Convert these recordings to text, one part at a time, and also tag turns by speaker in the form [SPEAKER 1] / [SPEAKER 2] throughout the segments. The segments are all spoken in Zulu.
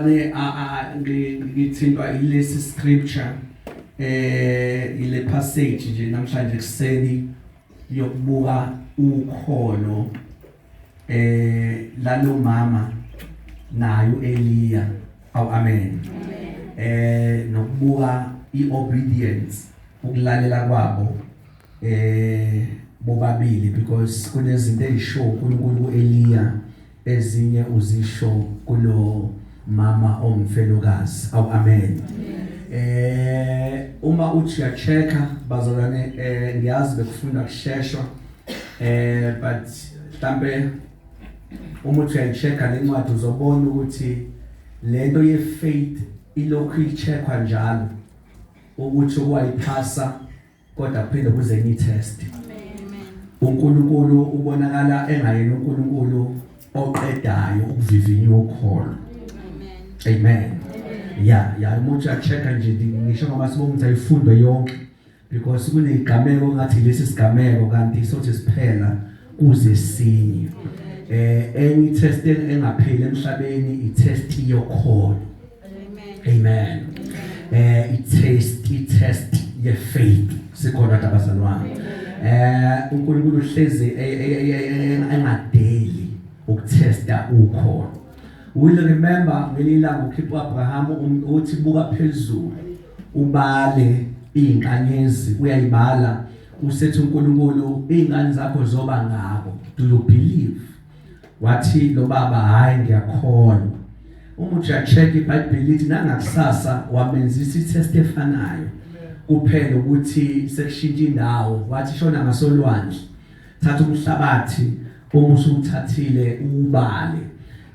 [SPEAKER 1] Ne ngithintwa ilesi scripture, ile passage nje namhlanje kuseni yokubuka ukholo lalo mama nayo Eliya. Aw, amen. Nokubuka iobedience, ukulalela kwabo bobabili, because kunezinto ezisho uNkulunkulu kuEliya, ezinye uzisho kulo mama omfelokazi. Aw, amen. Uma uthi uyachecka, bazalwane, ngiyazi bekufunda kusheshwa, but mhlambe uma uthi uyayichecka lencwadi uzobona ukuthi lento ye faith ilokhu icheckwa njalo, ukuthi wayiphasa kodwa kuphinde kuze enye test. UNkulunkulu ubonakala engayena uNkulunkulu oqedayo ukuvivinya ukholo. Amen. Yeah, uma uthi uyachecka nje, ngisho ngoba sibonga ukuthi ayifundwe yonke, because kunezigameko ngathi lesi sigameko kanti sothi siphela kuze sinye. Enye test engapheli emhlabeni i-test yokholo. Amen. I-test ye faith. Sikhona, abazalwane? UNkulunkulu uhlezi engadeli ukutesta ukholo. Will remember ngelilanga ukhipha uAbraham, uthi buka phezulu ubale izinkanyezi, uyayibala, usethi uNkulunkulu izingane zakho zoba ngako. Do you believe? Wathi lo baba, "Hayi, ngiyakholwa." Uma uthi uyacheck, iBhayibheli lithi nangakusasa wamenzisa itest efanayo, kuphela ukuthi sekushintsha indawo. Wathi shona ngasolwandle, thatha umhlabathi, uma usuthathile ubale.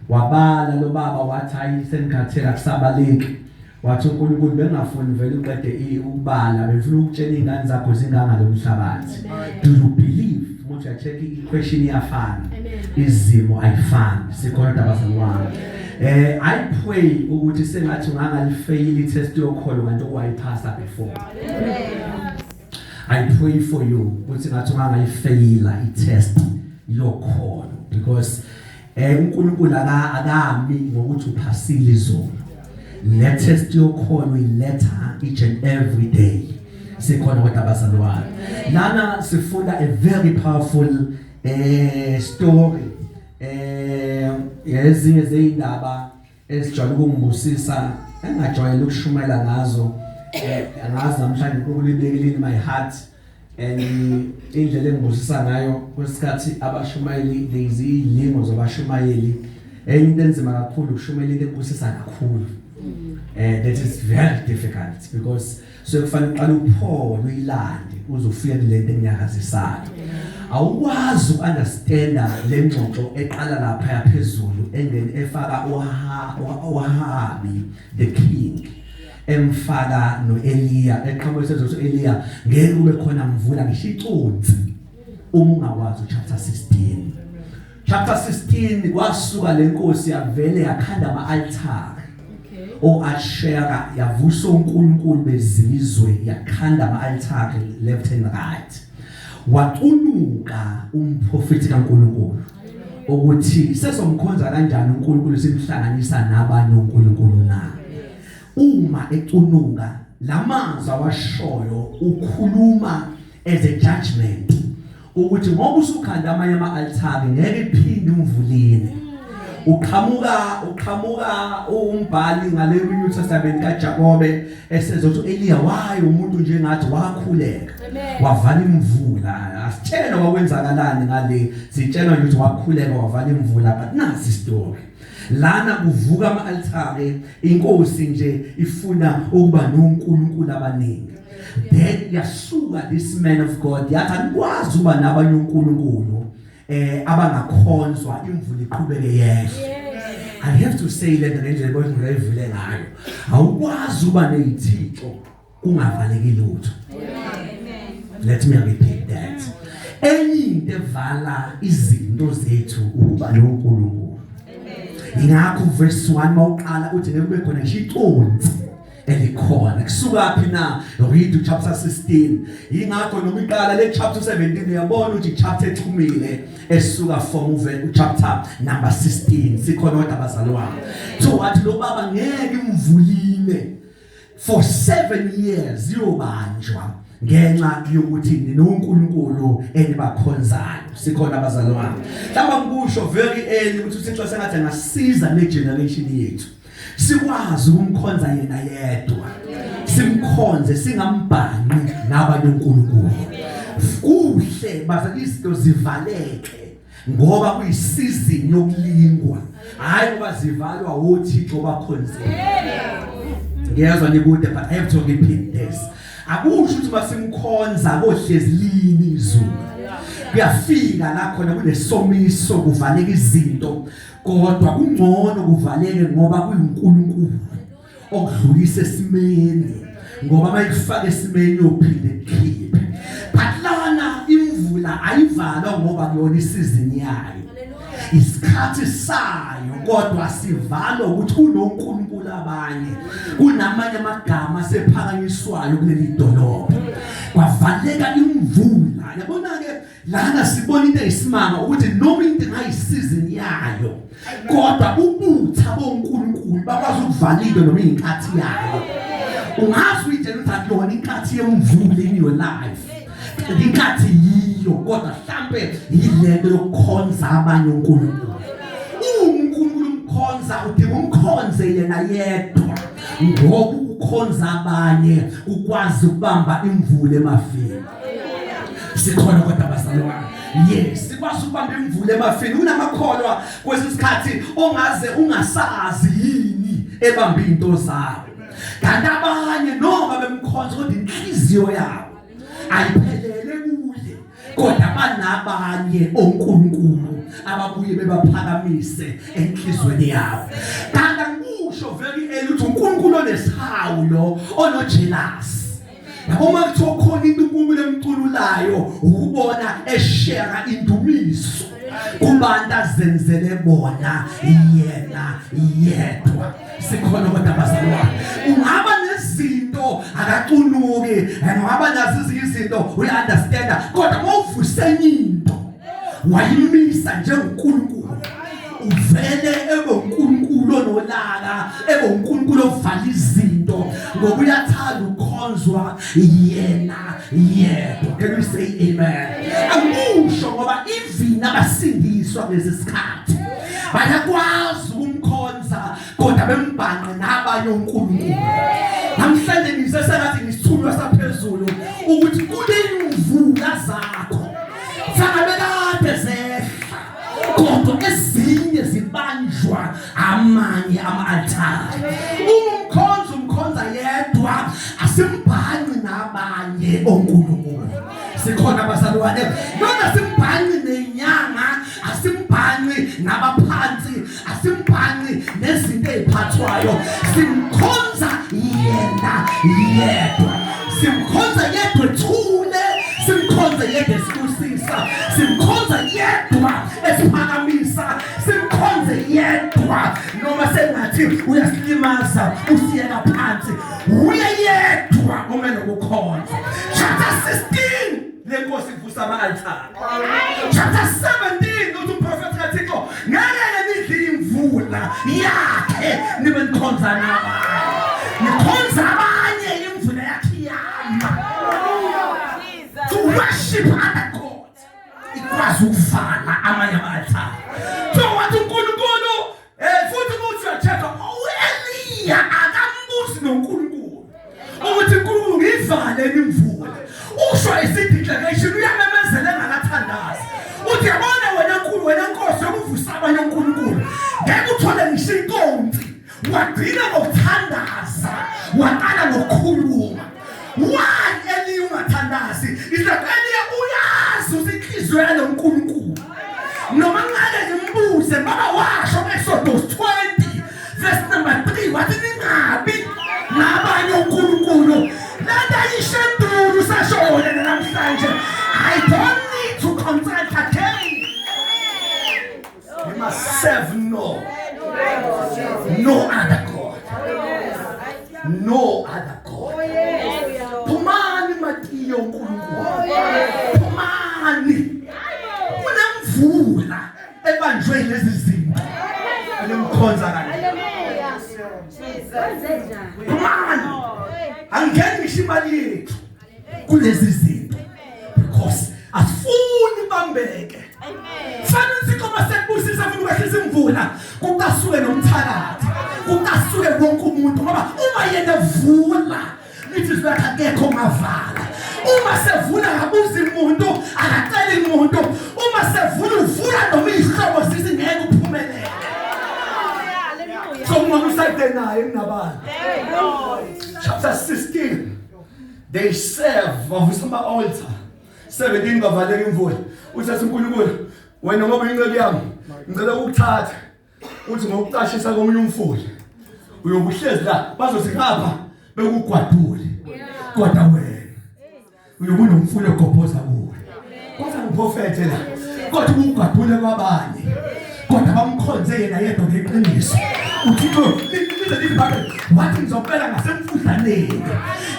[SPEAKER 1] Wabala lo baba, wathi, "Hayi, sengikhathela, kusabaleki." Wathi uNkulunkulu, "Bengafuni vele uqede ukubala, befuna ukutshela izingane zakho zinganga lo mhlabathi. Do you believe?" Uma uthi uyacheck, i-question iyafana, izimo ayifani. Sikhona, abazalwane? I pray ukuthi sengathi ungangalifeyili i-test yokholo kanti owayiphasa before. I pray for you ukuthi ngathi ungangayifeyila i-test yokholo, because uNkulunkulu akami ngokuthi uphasile izolo. Le test yokholo iletha each and every day. Sikhona kodwa, abazalwane? Lana sifunda a very powerful story, ezinye zeindaba ezijwayele ukungibusisa engajwayele ukushumayela ngazo. Angazi namhlanje uNkulunkulu ibekile in my heart, and indlela engibusisa ngayo kwesikhathi abashumayeli, there is ilingo zabashumayeli. Enye into enzima kakhulu ukushumayela into ekubusisa kakhulu. That is very difficult, because so kufanele uqale uphole, uyilande uzofika kulento enyakazisayo. Awukwazi ukunderstanda le ngxoxo eqala lapha yaphezulu engene efaka uAhabi the king, emfaka noEliya, eqhamuka sezothi Eliya ngeke kube khona mvula ngisho iconsi uma ungakwazi chapter 16. Chapter 16 kwasuka lenkosi yavele yakhanda ama-altar oAshera, yavusa uNkulunkulu bezizwe, yakhanda ama-altar left and right. Wacunuka umprofeti kaNkulunkulu ukuthi sesomkhonza kanjani uNkulunkulu simhlanganisa nabanye uNkulunkulu na? Uma ecunuka, lamazwi awashoyo ukhuluma as a judgment ukuthi ngoba usukhanda amanye ama-altar ngeke iphinde imvula ine. Uqhamuka umbhali ngale New Testament kaJakobe esezothi Eliya waye umuntu njengathi, wakhuleka wavala imvula. Asitshelwa kwakwenzakalani ngale, sitshelwa nje ukuthi wakhuleka wavala imvula, but nasi story lana kuvuka ama-altare, inkosi nje ifuna ukuba noNkulunkulu abaningi. Then yasuka this man of God yathi anikwazi ukuba nabanye uNkulunkulu abangakhonzwa, imvula iqhubeke yehle. I have to say lento ngendlela ebongivule ngayo: awukwazi uba nezithixo kungavaleki lutho. Let me repeat that. Enye into evala izinto zethu ukuba noNkulunkulu. Ingakho verse 1 mawuqala uthi ngeke kube khona ngisho iconsi. Elikhona kusukaphi na? Read chapter 16. Ingakho noma iqala le chapter 17, uyabona ukuthi chapter echumile esuka from uve chapter number 16. Sikhona kodwa, abazalwane? So wathi lo baba ngeke imvuline for 7 years, iyobanjwa ngenxa yokuthi ninoNkulunkulu enibakhonzayo. Sikhona, abazalwane? Mhlawumbe ngikusho very early ukuthi uThixo sengathi angasiza le generation yethu sikwazi ukumkhonza yena yedwa, simkhonze singambhanqi nabanye uNkulunkulu. Kuhle baza izinto zivaleke ngoba kuyisizini yokulingwa, hayi ngoba zivalwa uThixo bakhonzile. Ngiyazwa nikude, but I have to repeat this. Akusho ukuthi masimkhonza kohlezi lini izulu. Kuyafika la khona kunesomiso, kuvaleka izinto, kodwa kungcono kuvaleke ngoba kuyiNkulunkulu okudlulisa esimeni, ngoba mayikufaka esimeni uyophinde kukhiphe. But lana imvula ayivalwa ngoba kuyona isizini yayo, isikhathi sayo, kodwa sivalwa ukuthi kunoNkulunkulu abanye, kunamanye amagama asephakanyiswayo kuleli dolobha, kwavaleka imvula. Yabona ke lana sibona into eyisimanga ukuthi noma into ingayisizini yayo, kodwa ubutha boNkulunkulu bakwazi ukuvala into noma inkathi yayo. Ungazi uyitshela ukuthi akuyona inkathi yemvula in your life, inkathi yiyo, kodwa mhlambe yilento yokukhonza abanye uNkulunkulu. UNkulunkulu umkhonza, udinga umkhonze yena yedwa, ngoba ukukhonza abanye ukwazi ukubamba imvula emafini. Sikhona kodwa, bazalwane? Yes, sikwazi ukubamba imvula emafini. Kunamakholwa kwesikhathi ongaze ungasazi yini ebamba into zabo, kanti abanye noma bemkhonza kodwa inhliziyo yabo ayiphelele kuye, kodwa banabanye onkulunkulu ababuye bebaphakamise enhlizweni yabo. Kanti angikusho very early ukuthi uNkulunkulu onesihawu lo ono-jealous. Yabo, uma kuthiwa khona into uNkulunkulu emcululayo, ukubona eshare indumiso kubantu azenzele bona yena yedwa. Sikhona kodwa, bazalwane? Ungaba nezinto akacunuki, ungaba nazo ezinye izinto uya-understanda, kodwa mawuvuse enye into wayimisa njengoNkulunkulu, uvele ebe uNkulunkulu onolaka, ebe uNkulunkulu ovala izinto, ngoba uyathanda ukukhonzwa yena yedwa. Can we say amen? Akusho ngoba even abasindiswa kulesi sikhathi bayakwazi ukumkhonza kodwa bembhanqe nabanye uNkulunkulu. Namhlanje ngize sengathi ngisithunywa saphezulu ukuthi kunemvula zakho sangabe kade zehla, kodwa ezinye zibanjwa amanye ama-altare. Uma umkhonza, umkhonza yedwa, asimbhanqi nabanye onkulunkulu. Sikhona, bazalwane? Noma simbhanqi nenyanga, asimbhanqi nabaphansi, asimbhanqi nezinto eziphathwayo, simkhonza yena yedwa. Simkhonza yedwa ethule, simkhonza yedwa esibusisa, simkhonza yedwa esiphakamisa, simkhonze yedwa noma sengathi uyasilimaza, usiyeka phansi. Uye yedwa omele ukukhonza. Chapter 16, lenkosi ivusa ama-altare. Chapter 17 uthi umprofethi kaThixo ngeke nidle imvula yakhe nibe nikhonza nabanye, nikhonza abanye, imvula yakhe iyama. To worship other gods ikwazi ukuvala amanye ama-altare. So wathi uNkulunkulu futhi ukuthi uya-check-a u-Eliya akambuzi noNkulunkulu ukuthi uNkulunkulu ngivale imvula. Usho isi-declaration, uyamemezela engakathandazi. Uthi yabona wena nkulu, wena nkosi yokuvusa abanye uNkulunkulu, ngeke uthole ngisho inkonzi. Wagcina ngokuthandaza, waqala ngokukhuluma. Why Eliya ungathandazi? It's like Eliya uyazi ukuthi inhliziyo yalo nkulunkulu noma ngake ngimbuze, ngoba washo ku-Exodus 20 verse number 3 wathi ningabi nabanye uNkulunkulu. Lento ayisho endulo usasho yona namhlanje. I don't need to consult again. You must serve no other God, no. Phumani. Angeni ngisho imali yethu kulezi zinto because asifuni bambeke. Fanele uThixo masekubusisa futhi ukwehlisa imvula kucasuke nomthakathi kucasuke wonke umuntu ngoba uma yena evula lithi izwi lakhe akekho ongavala. Uma sevula akabuzi muntu akaceli muntu uma sevula uvula noma izihlobo zithi ngeke uphumelele. So uma usayide naye kunabantu. Chapter 16 they serve bavusa ama-altar 17 bavaleka imvula uthatha uNkulunkulu wena ngoba inceku yami ngicela ukukuthatha uthi ngokucashisa komunye umfula uyokuhlezi la bazothi ngapha bekugwadule kodwa wena uyobe unomfula ogobhoza kuwe kodwa ngiprofethe la kodwa ukugwadule kwabanye kodwa bamkhonze yena yedwa ngeqiniso uthixo lize lithi ibhayibheli wathi ngizopela ngasemfudlaneni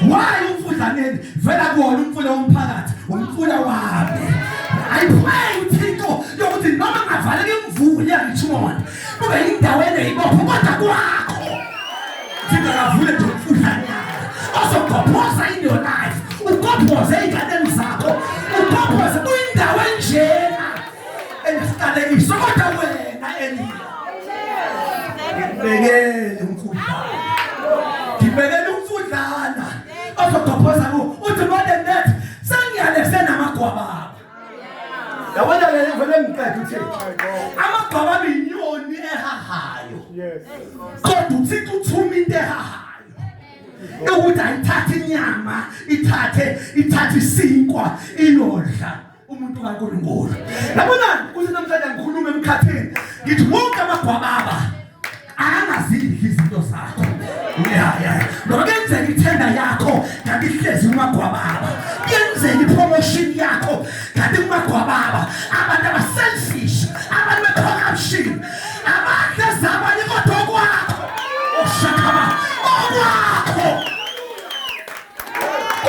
[SPEAKER 1] why umfudlaneni vela kuwona umfula womphakathi umfula wami I pray uThixo yokuthi noma ngavaleka imvula eRichmond kube indawo eneyibopho kodwa kwakho Thixo akavule nje umfudlanyana ozogobhoza in your life ugobhoze ey'nganeni zakho ugobhoze kuyindawo enjena enesiqalekiso kodwa wena Eliya ngibekele umfudlana ngibekele umfudlana ozogobhoza ku uthi more than that sengiyalese namagwababa yabona le vele ngiqeda uthi amagwababa inyoni ehahayo kodwa uthixo uthuma into ehahayo ukuthi ayithathe inyama ithathe ithathe isinkwa iyodla umuntu kaNkulunkulu. Yabona kuthi namhlanje ngikhuluma emkhathini ngithi wonke amagwababa akangazidli izinto zakho. Ya ya. Ngoba kuyenzeka ithenda yakho kanti ihlezi kumagwababa. Kuyenzeka ipromotion yakho kanti kumagwababa. Abantu abaselfish, abantu be-corruption, abahle zabanye kodwa okwakho. Oshakama okwakho.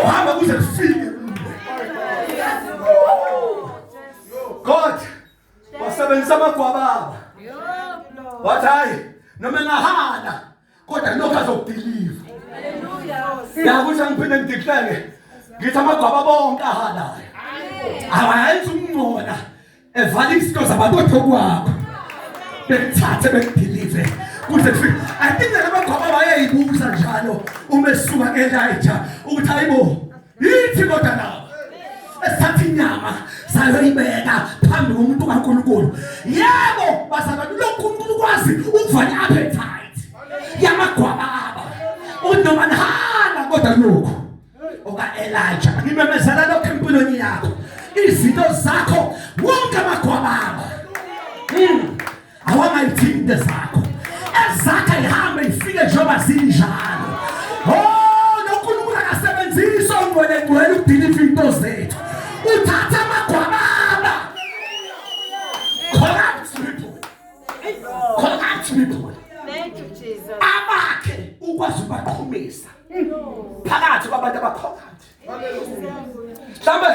[SPEAKER 1] Uhamba kuze kufike God wasebenzisa amagwababa wathi hayi noma engahala kodwa lokho azokudiliva yakuthi angiphinde ngideclare ngithi amagwaba bonke ahalayo awayenza ukungcola evala izinto zabantu othokwakho bekuthathe bekudilive kuze kufike i think laba gwaba bayayibuza njalo uma esuka Elijah ukuthi hayibo yithi kodwa laba esithatha inyama sayoyibeka phambi komuntu kaNkulunkulu yebo bazalwane lo nkulunkulu ukwazi ukuvala i-appetite yamagwababa unoma nihala kodwa lokhu oka-Elijah ngimemezela lokho empilweni yakho izinto zakho wonke amagwababa awangayithinti zakho ezakhe ihambe ifike njengoba zinjalo oh noNkulunkulu akasebenzisi ongcwele ngcwele ukudiliva into zethu uthatha amagwababa corrupt people corrupt people
[SPEAKER 2] Thank you Jesus.
[SPEAKER 1] Abakhe ukwazi ukubaqhumisa phakathi kwabantu abacorrupt. Mhlawumbe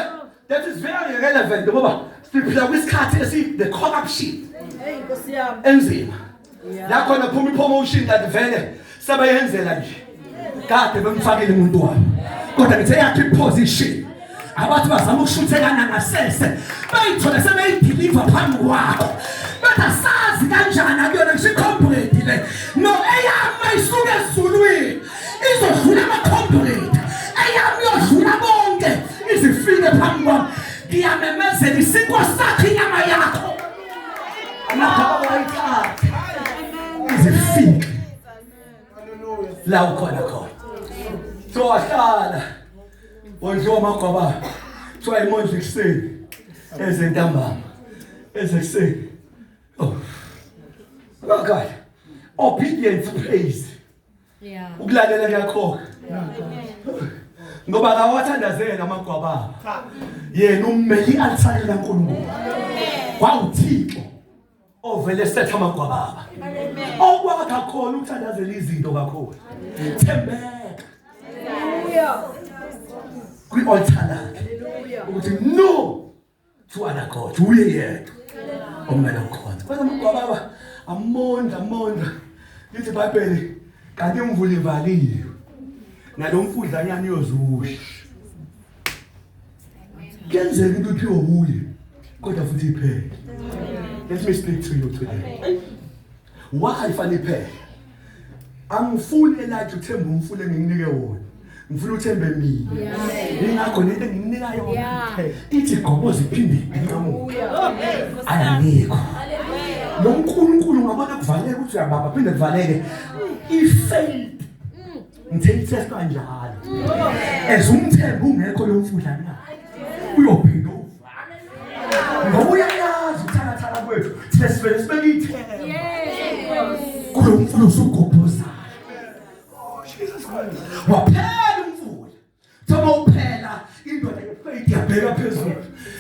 [SPEAKER 1] that is very relevant ngoba siphila kwisikhathi esi the corruption.
[SPEAKER 2] Hey Nkosi yami.
[SPEAKER 1] Enzima. La khona phuma ipromotion kanti vele sebeyenzela nje. Kade bemfakile umuntu wabo. Kodwa ngithe yakhe iposition. Abathi bazama ukushuthekana ngasese bayithole sebeyideliver phambi kwakho. Bathi asazi kanjani akuyona ngisho icomplete le. No eyami isuke ezulwini. Izodlula ama-complete. Eyami yodlula bonke izifike phambi kwami. Ngiyamemezela isinkwa sakho inyama yakho. Amagama wayithatha. Izifike. La ukhona khona. So wahlala. Wondliwa amagwaba. Kuthiwa imondla ekuseni. Ezentambama. Ezekuseni. Oh. God. Obedience pays.
[SPEAKER 2] Yeah.
[SPEAKER 1] Ukulalela kuyakhokha. Ngoba akawathandazela amagwababa. Yena ummeli i-altar likaNkulunkulu. Kwawuthixo ovele setha amagwababa. Okwakha khona ukuthandazela izinto kakhulu. Thembeka.
[SPEAKER 2] Hallelujah.
[SPEAKER 1] Kwi-altar lakhe. Ukuthi no to other God uye yedwa okumele ukhonze kodwa amagwababa amondla amondla lithi iBhayibheli
[SPEAKER 3] Kanti imvula ivaliwe. Nalo mfudlanyana uyozusha. Kuyenzeka into uphiwe uye kodwa futhi iphele. Let me speak to you today. Why fanele iphele? Angifuni Elijah uthembe umfula enginike wona. Ngifuna uthembe mina. Ingakho lento engikunika yona ithi gqoboza iphinde inqamuke. Ayanikho. Lo nkulunkulu ungabona kuvaleke ukuthi uyababa phinde kuvaleke. Ifaith. Ngithe itest kanjalo. As umthembu ungekho lo mfudlana. Uyophinda uvale. Ngoba uyayazi ukuthakathaka kwethu. Thina sivele sibeke ithemba. Kulo mfula usugobhozayo. Oh Jesus Christ. Waphela umfula. Thoma uphela indoda yefaith yabheka phezulu.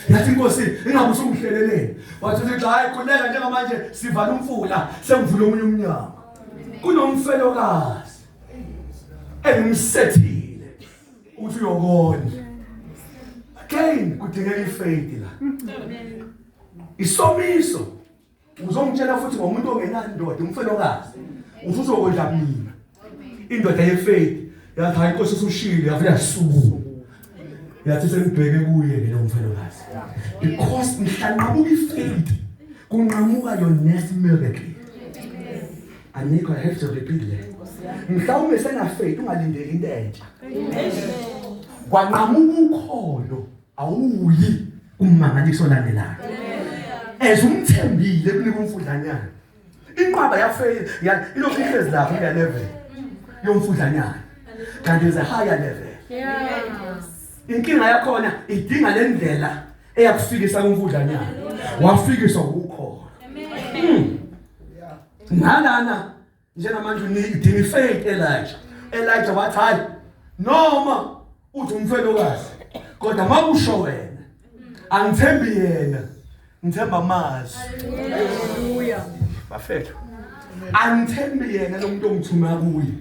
[SPEAKER 3] Yathi inkosi ingabe usungihleleleni. Wathi uthi hayi khuleka njengamanje sivala umfula sengivula omunye umnyango. Kunomfelokazi engimsethile ukuthi uyokondla. Again kudingeka ifaith la. Isomiso uzongitshela futhi ngomuntu ongenandoda umfelokazi uthi uzokondla mina indoda yefaith yathi hayi inkosi usushilo yavele yasuka yathi sengibheke kuye ke lo mfelokazi because mhlanqamuka ifaith kunqamuka your next miracle. Anikho, I have to repeat le. Mhlawumbe sena faith ungalindeli into entsha. Kwanqamuka ukholo awuyi kumangaliso olandelayo. As umthembile kunika umfudlanyana. Inqwaba yafaith ya ilokhu ihlezi lapho kuya level yomfudlanyana. Kanti is a higher level. Inkinga yakhona idinga le ndlela eyakufikisa kumfudlanyana. Wafikiswa ukholo. Nalana njengamanje udinga ifaith Elijah. Elijah wathi hayi noma uthi umfelokazi kodwa makusho wena angithembi yena ngithemba amazwi.
[SPEAKER 2] Hallelujah.
[SPEAKER 3] Bafethu angithembi yena lo muntu ongithuma kuye,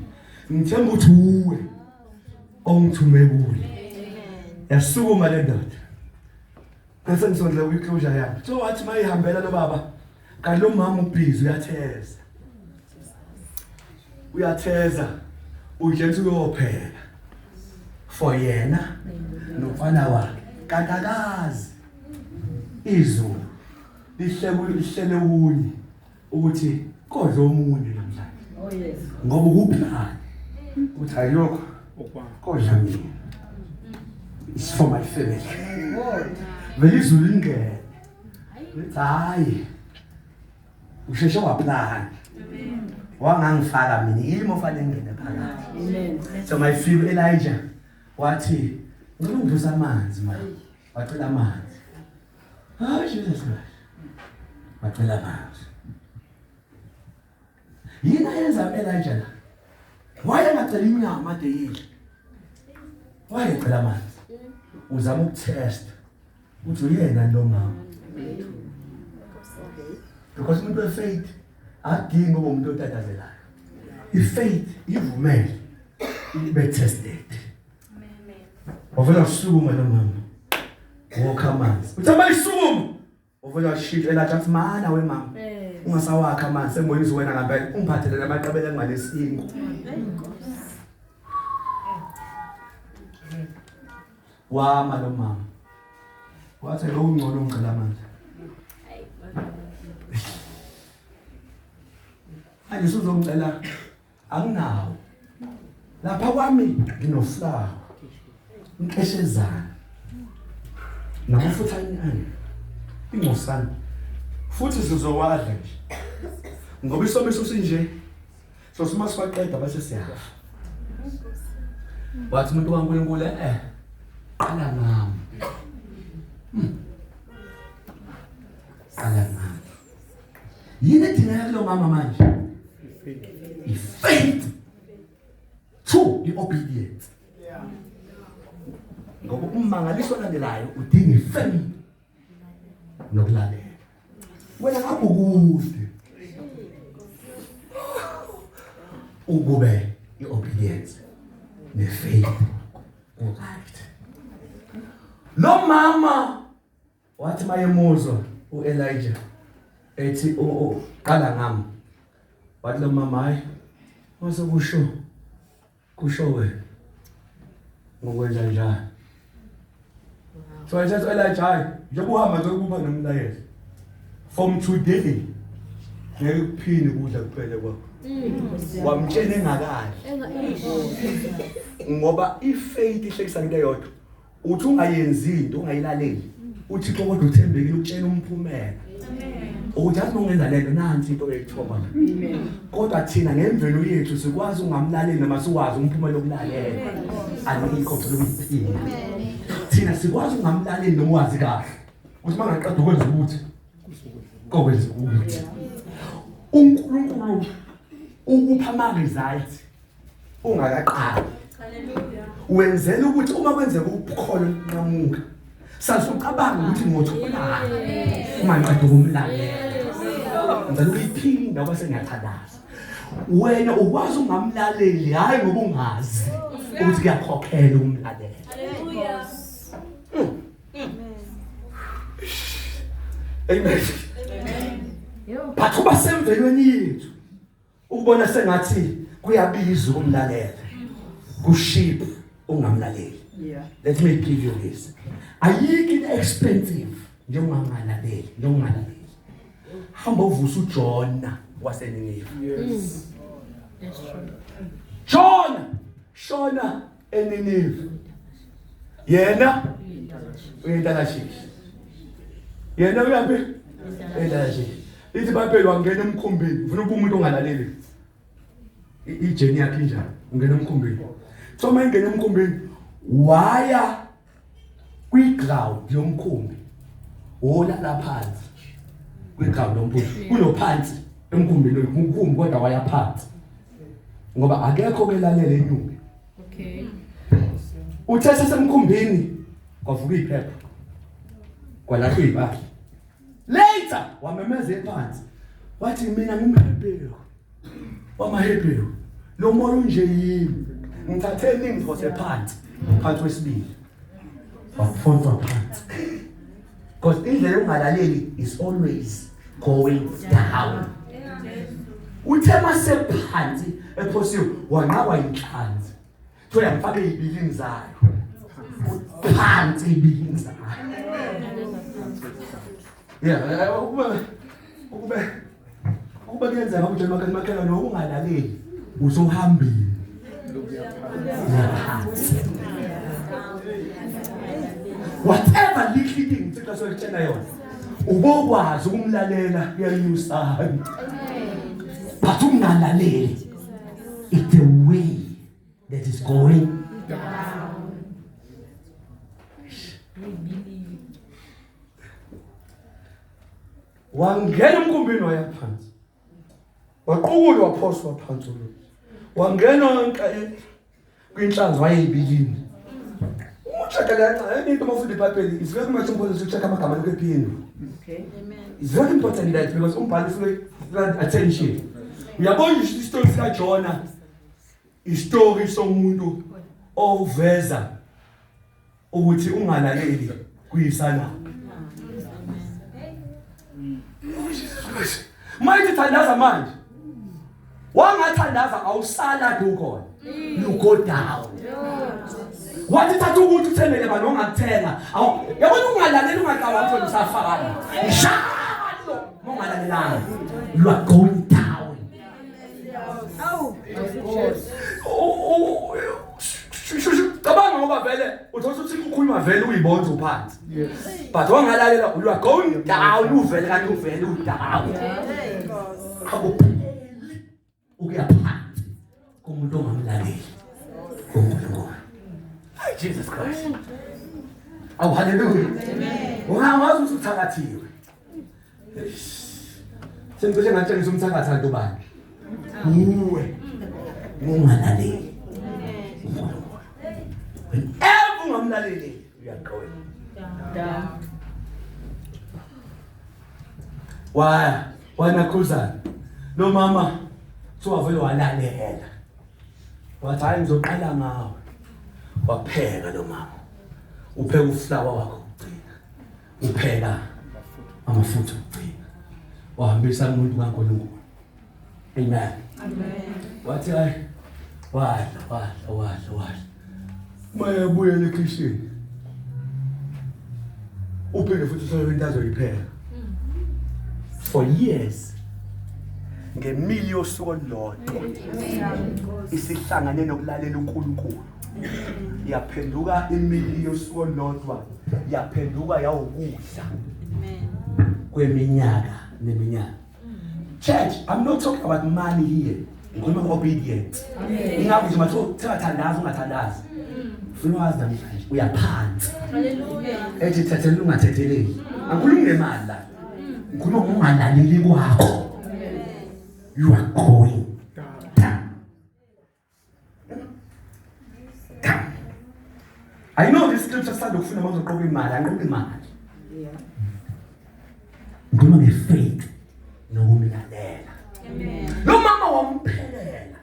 [SPEAKER 3] ngithemba ukuthi uwe ongithume kuye. Yasukuma le ndoda bese ngisondla kwi-closure yami. So wathi mayihambela lo baba kanti lo mama ubhizi uyatheza uyatheza ujensi uyopheka for yena nomfana wakhe kanti akazi izulu lihlele kunye ukuthi kodla omunye namhlanje.
[SPEAKER 2] Oh yes.
[SPEAKER 3] Ngoba ukuplan ukuthi ayilokho kodla mina. It's for my family. Vele izulu lingene. Lithi hayi usheshe waplan. Wangangifaka mina yimi ofanele ngene phakathi.
[SPEAKER 2] Amen.
[SPEAKER 3] So my feel Elijah wathi ngicela ungivusa amanzi ma. Wacela amanzi. Oh Jesus Christ. Wacela amanzi. Yini ayenza Elijah la? Wayengacela inyama ade yidle. Wayecela amanzi. Uzama ukutest ukuthi uyena lo mama. Because umuntu wefaith adingi ukuba umuntu otatazelayo. Ifaith ivumele ibe tested. Wavela usukuma lo mama. Wokha amanzi. Uthi abayisukuma. Wavela washintsha Elijah athi mana we mama. Ungasawakha amanzi sengoyizwe wena ngempela ungiphathele lamaqebele ngalesinkwa. Wama lo mama. Wathi lo ungcono ungicela amanzi. Manje usuzongicela anginawo. Lapha kwami nginoflower. Inkeshezana. Namafutha anyana. Ingcosana. Futhi sizowadla nje. Ngoba isomiso sinje. So sima siwaqeda bese siyafa. Wathi umuntu kaNkulunkulu qala ngami. Qala ngami. Yini edingeka kulo mama manje? I-faith. Two, i-obedience. Ngoba ummangaliso olandelayo udinga i-faith nokulalela. Wena ngabe ukude ukube i-obedience ne-faith ku-right. Lo mama wathi mayemuzwa uElijah ethi qala ngami, wathi lo mama hayi Mase kusho kusho wena ngokwenza njani. So I said to Elijah, hayi njengoba uhamba nje ukupha nomlayezo. From today ngeke kuphinde ukudla kuphele kwakho. Wamtshela engakadli. Ngoba ifaith ihlekisa into eyodwa. Uthi ungayenzi into ungayilaleli. Uthixo kodwa uthembekile ukutshela umphumela. Ukuthi yazi ungenza lento nansi into oyithoba. Kodwa thina ngemvelo yethu sikwazi ungamlaleli noma siwazi umphumela okulalela. Anikho phela ukuphila. Thina sikwazi ungamlaleli noma wazi kahle. Ukuthi mangaqeda ukwenza ukuthi kokwenza ukuthi. uNkulunkulu ukupha ama results ungakaqali. Wenzela ukuthi uma kwenzeka ubukholo nqamuka sasucabanga ukuthi ngotholani uma ngiqeda ukumlalela. Ngicela ukuyiphinda ngoba sengiyathandaza. Wena ukwazi ungamlaleli hayi ngoba ungazi ukuthi kuyakhokhela ukumlalela.
[SPEAKER 2] Hallelujah.
[SPEAKER 3] Amen. But uba semvelweni yethu ukubona sengathi kuyabiza ukumlalela. Kuship ungamlaleli.
[SPEAKER 2] Yeah.
[SPEAKER 3] Let me give you this. Ayikho into expensive njengokungalaleli, njengokungalaleli. Hamba uvusa uJona waseNiniva.
[SPEAKER 4] Yes.
[SPEAKER 2] That's true.
[SPEAKER 3] Jona shona eNiniva. Yena uyendalashishi. Yena uyaphi? Uyendalashishi. Lithi iBhayibheli wangena emkhumbini, ufuna ukuba umuntu ongalaleli. Ijeni yakhe injani? Ungena emkhumbini. So uma ingena emkhumbini waya kwiground yomkhumbi. Wolala phansi. Kwiground yomkhumbi. Kunophansi emkhumbini umkhumbi kodwa waya phansi. Ngoba akekho ke lalela enyuke.
[SPEAKER 2] Okay.
[SPEAKER 3] Uthe sesemkhumbini kwavuka iphepha. Kwalahlwa impahla. Later wamemeza ephansi. Wathi mina ngumHebheru. WamaHebheru. Lo moya unje yimi. Ngithathe ningiphose phansi. Phansi wesibili. Waphonswa phansi. Because indlela yokungalaleli is always going down. Uthe masephansi ephosiwe wanqakwa inhlanzi. Thola ngifake izibilini zayo. Phansi izibilini zayo. Yeah, ukube kuyenzeka ukuthi makhelwane nokungalaleli uzohambile. Phansi. Whatever little thing uThixo asokutshela yona. Ubokwazi ukumlalela kuyanyusana. But ungalaleli it's the way that is going
[SPEAKER 2] Down.
[SPEAKER 3] Wangena emkhumbini waya phansi. Waqukulwa waphoswa phansi lo. Wangena kwinhlanzi wayeyibilini. Umucheka leya into mawufunda iBhayibheli is very much important to check amagama lokho ephindwa.
[SPEAKER 2] Okay.
[SPEAKER 3] It's very important that because umbhali usuke attention. Uyabona isitori sikaJona, isitori somuntu oveza ukuthi ungalaleli kuyisana. Manje thandaza manje. Wangathandaza awusala ukhona. You go down. Wathi thatha ukuthi uthengele bani ongakuthenga. Yabona ungalaleli ungaqala uthola usafakana. Njalo ungalalelanga. You are going down. Cabanga ngoba vele uthola ukuthi ukhuluma vele uyibonza uphansi.
[SPEAKER 4] Yes.
[SPEAKER 3] But wangalalela you are going down uvele kanti uvele udown. Akupheli ukuya phansi kumuntu ongamlaleli uNkulunkulu. Hey Jesus Christ. Oh hallelujah. Amen. Ungawazi ukuthi uthakathiwe. Sengicishe ngatshengisa umthakathi kanti ubani. Uwe. Ungalaleli. uNkulunkulu. Whenever ungamlaleli you are going
[SPEAKER 2] Down.
[SPEAKER 3] Waya wanakhuzana lo mama kuthiwa vele walalela. Wathi hayi ngizoqala ngawe. Wapheka lo mama. Upheka uflower wakho ukugcina. Upheka amafutha okugcina. Wahambisa umuntu kaNkulunkulu. Amen.
[SPEAKER 2] Amen.
[SPEAKER 3] Wathi hayi wadla wadla wadla wadla. Mayebuyela ekhishini. Uphinde futhi uthole into azoyipheka. For years ngemili yosuku olulodwa isihlangane nokulalela uNkulunkulu yaphenduka imili yosuku olulodwa yaphenduka yawukudla kweminyaka neminyaka. Church, I'm not talking about money here. Ngikhuluma ngo-obedience. Ingakho nje mathiwa uthathandaza ungathandazi. Ufuna wazi namhlanje uyaphansi. Ethi thethelela ungathetheleli. Angikhulumi ngemali la. Ngikhuluma ngokungalaleli kwakho. You are going down. Down. I know this scripture sisanda ukufunda uma uzoqoqa imali, angiqoqi imali. Ngikhuluma nge-faith nokumlalela. Lo mama wamphelela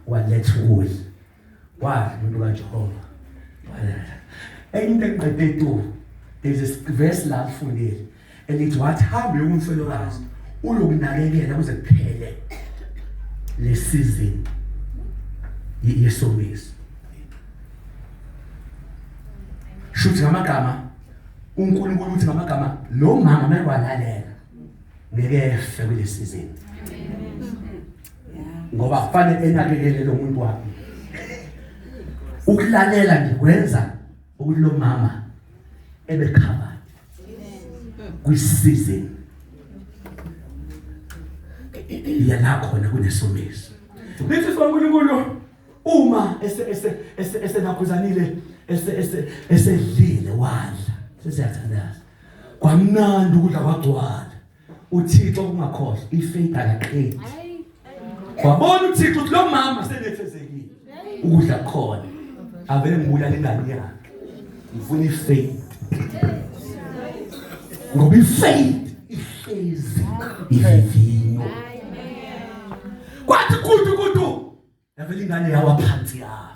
[SPEAKER 3] waletha ukudla. Wadla umuntu kaJehova. Waletha. Enye into engiqede tu. There's a verse la kufundile elithi wathi hambe ukumfelokazi uyokunakekela kuze kuphele le season yesomiso. Shuthi ngamagama uNkulunkulu uthi ngamagama lo mama mekwalalela ngeke efe kule season. Ngoba kufanele enakekele lo muntu wakhe. Ukulalela nje kwenza ukuthi lo mama ebe covered kwi season yala khona kunesomiso. Lithi uNkulunkulu uma ese ese ese esenakhuzanile ese ese esedlile wadla sesiyathandaza kwamnandi ukudla kwagcwala uThixo kungakhohlwa ifaith akaqedi wabona uThixo ukuthi lo mama senethezekile ukudla kukhona avele ngibulala ingane yakhe ngifuna ifaith ngoba ifaith ihlezi ivivinyo kwathi kudu kudu yavele ingane yawa phansi yafa.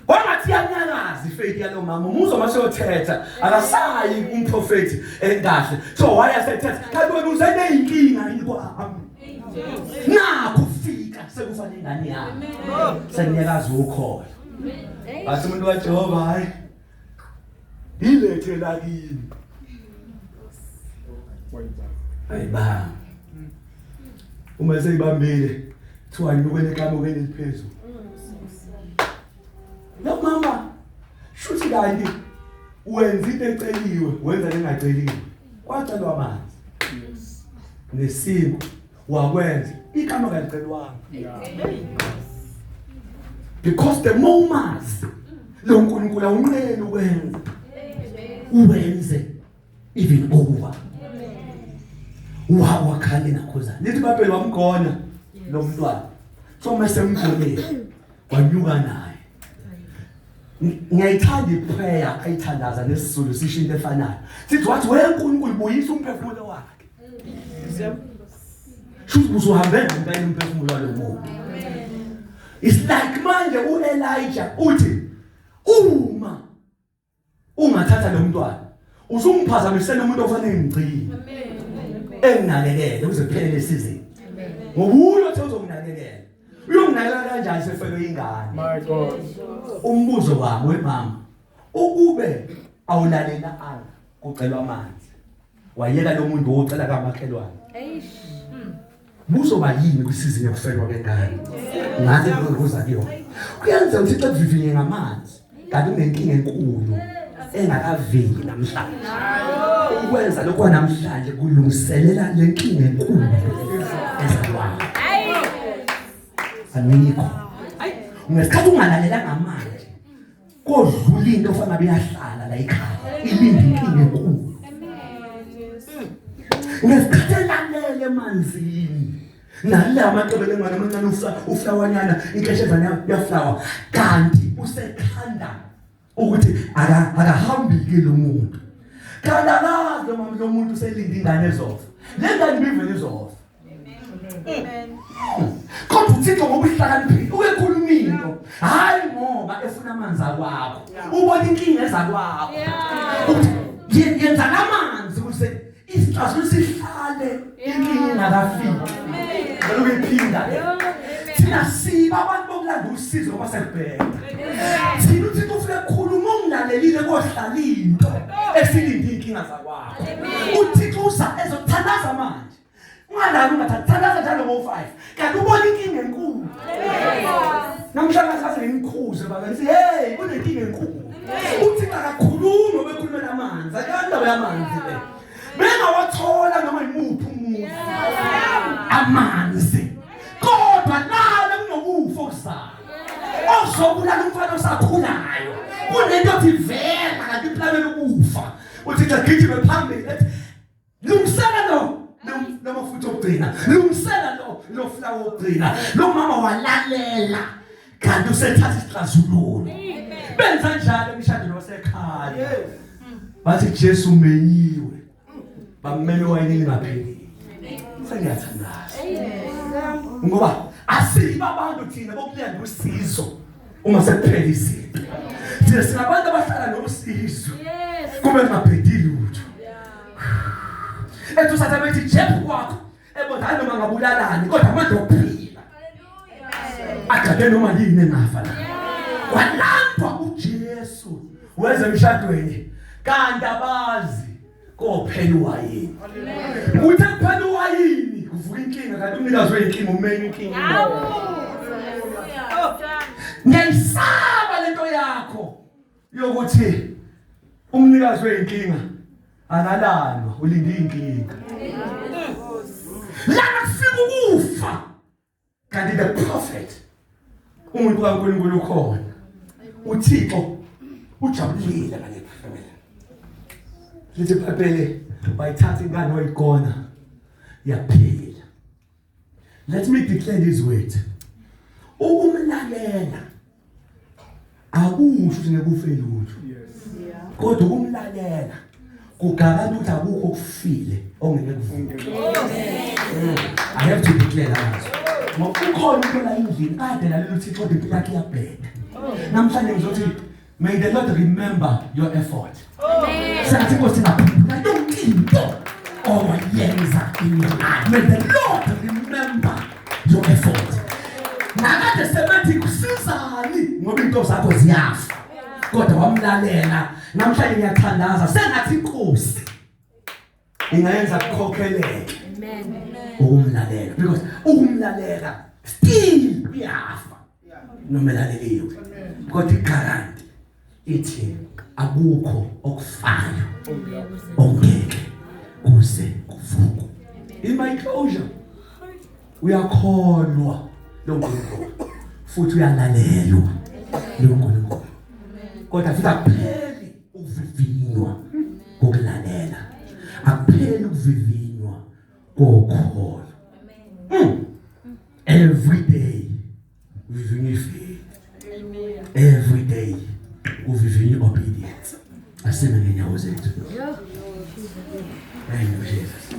[SPEAKER 3] Wangathi yanyakaza ifaith yalo mama umuzwa mase yothetha akasayi kumprofeti engahle so wayasethetha kanti wena uze neyinkinga yini kwami nakho ufika sekufa nengane yami senyakaza ukhona athi umuntu kaJehova hayi ilethe la kimi ayibamba uma seyibambile kuthiwa nyukele ekamukeni eliphezulu lo mama shuthi kanti wenza into eceliwe wenza lengaceliwe kwacelwa amanzi nesinkwa wakwenza ikama kalicelwanga because the moment lo nkulunkulu awunqeni ukwenza uwenze even over wakhale nakhuzana lithi ibhayibheli wamgona lo mntwana so mase mgonile wanyuka naye. Ngiyayithanda iprayer ayithandaza nesiZulu sisho into efanayo sithi wathi weNkulunkulu buyisa umphefumulo wakhe. Shuthi uzohambe ngempela umphefumulo walo muntu. It's like manje uElijah uthi uma ungathatha lo mntwana uzumphazamisela umuntu ofanele ngigcine enginakekele uze kuphele le season ngoba uyo othe uzonginakekela uyonginakekela kanjani sefelwe ingane.
[SPEAKER 4] My God.
[SPEAKER 3] Umbuzo wami wemama ukube awulalelanga kucelwa amanzi wayeka lo muntu ocela kamakhelwane buzoba yini kwisizini yokufelwa kwengane ngathi kuza kuyona kuyenza ukuthi xa kuvivinye ngamanzi kanti kunenkinga enkulu engakaveli namhlanje ukwenza lokho namhlanje kulungiselela lenkinga enkulu ezalwayo anikho ngesikhathi ungalalelanga manje kodlula into ofana beyahlala la ekhaya ilinde inkinga enkulu ngesikhathi elalele emanzini nala amaqebelengwane amancane uflawanyana inkeshezana yaflawa kanti usekhanda ukuthi akahambi-ke lo muntu kanti akazi lo lo muntu uselinde ingane ezofa le ngane ibivele izofa. Kodwa uThixo ngoba uhlakaniphile ukekhuluma into hayi ngoba efuna amanzi akwakho ubona inkinga ezakwakho ukuthi yenza lamanzi ukuze isixazululo sihlale inkinga ingakafiki. Ngicela ukuyiphinda le. Thina siba abantu bokulanda usizo ngoba sekubheka. Thina uthi ufike khuluma ungilalelile kohlala into esilinde inkinga zakwakho. UThixo uza ezothandaza manje. Ungalali ungathandaza njalo ngo-5 kanti ubona inkinga enkulu. Namhlanje ngaze ngimkhuze baba ngithi hey kunenkinga enkulu. Uthi akakhulumi ngoba ekhulumela amanzi. Akuyona yamanzi le. Bengawathola noma yimuphi umuzi. Amanzi. Kodwa nalo kunokufa okuzayo. Ozobulala umfana osakhulayo. Kunento othi vela kanti iplanele ukufa. Uthi xa gijime phambili ethi lungisela lo lamafutha okugcina, lungisela lo flower okugcina. Lo mama walalela kanti usethatha isixazululo. Benza njalo emshadweni wasekhaya. Bathi Jesu umenyiwe. Bamele wayini lingaphelile. Sengiyathandaza. Ngoba asiba abantu thina bokulanda usizo uma sekuphela izinto. Thina singabantu abahlala nosizo. Kube kungabhedi lutho. Ethi usathane bethi Jeff kwakho ebona hayi noma ngabulalani kodwa amandla okuphila. Agade noma yini engafa la. Kwalandwa uJesu weze emshadweni kanti abazi kophela uwayini. Uthe kuphela uwayini kuvuka inkinga kanti umnikazi weyinkinga umenye inkinga. Ngiyayisaba lento yakho yokuthi umnikazi weyinkinga akalalwa ulinde inkinga. Lana kufika ukufa kanti the prophet umuntu kaNkulunkulu ukhona. uThixo ujabulile ngale family. Lithi iBhayibheli bayithatha ingane wayigona yaphila. Let me declare these words. Ukumlalela akusho ukuthi ngeke ufe lutho. Kodwa ukumlalela kugaranta ukuthi akukho okufile ongeke kuvuke. I have to declare that. Ngoba ukhona umuntu la endlini kade lalela uThixo kodwa impilo yakhe iyabheda. Namhlanje ngizothi may the Lord remember your effort. Sengathi inkosi ingakhumbula yonke into owayenza in your life. May the Lord remember your effort. Nakade sebethi kusizani ngoba into zakho ziyafa. Kodwa wamlalela. Namhlanje ngiyathandaza sengathi inkosi ingayenza kukhokheleke.
[SPEAKER 2] Amen.
[SPEAKER 3] Ukumlalela because ukumlalela still uyafa noma elaleliwe. Kodwa iguarantee ithi akukho okufayo ongeke kuze kuvuke. In my closure uyakholwa lo Nkulunkulu futhi uyalalelwa lo Nkulunkulu. Kodwa futhi akupheli ukuvivinywa kokulalela. Akupheli ukuvivinywa kokholo. Every day uvivinywa ifaith. Every day uvivinywa obedience. Asime ngenyawo zethu. Thank you Jesus.